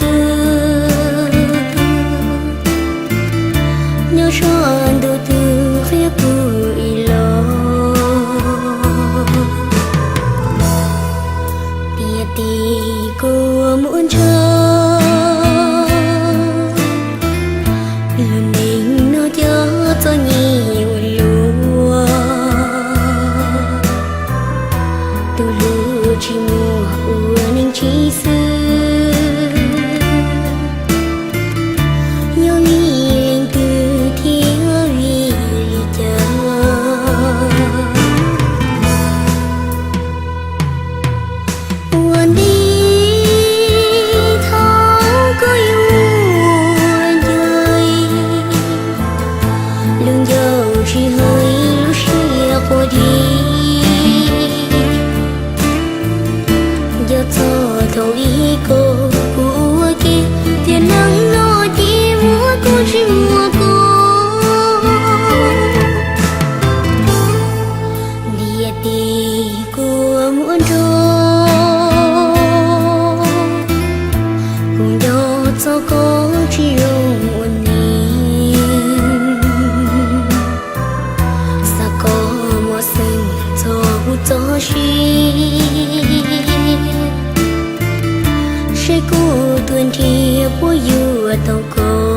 twg, nyob sab ntuj twg qhia kuv ib los. Tiam tis kuv muaj ntshaw, lub neej no cov txom nyem ua luaj. Tus hlub tsis muaj ua neej tsis xwm, yog vim leej twg thiab vim li cas. Ua ntej thaum koj yuav ncaim, lub ncauj tsis hais lub siab quaj dib. Nco txog thaum ub koj kuv ua ke, tiam neej no ces muaj kuv tsis muaj koj. Tiam tis kuv muaj nraug, kuv nco txog koj tsis zoo ua neeg. Xav koj mos xeem txog kuv txoj sia, seb kuv tuaj nrhiav puas yuav tau koj.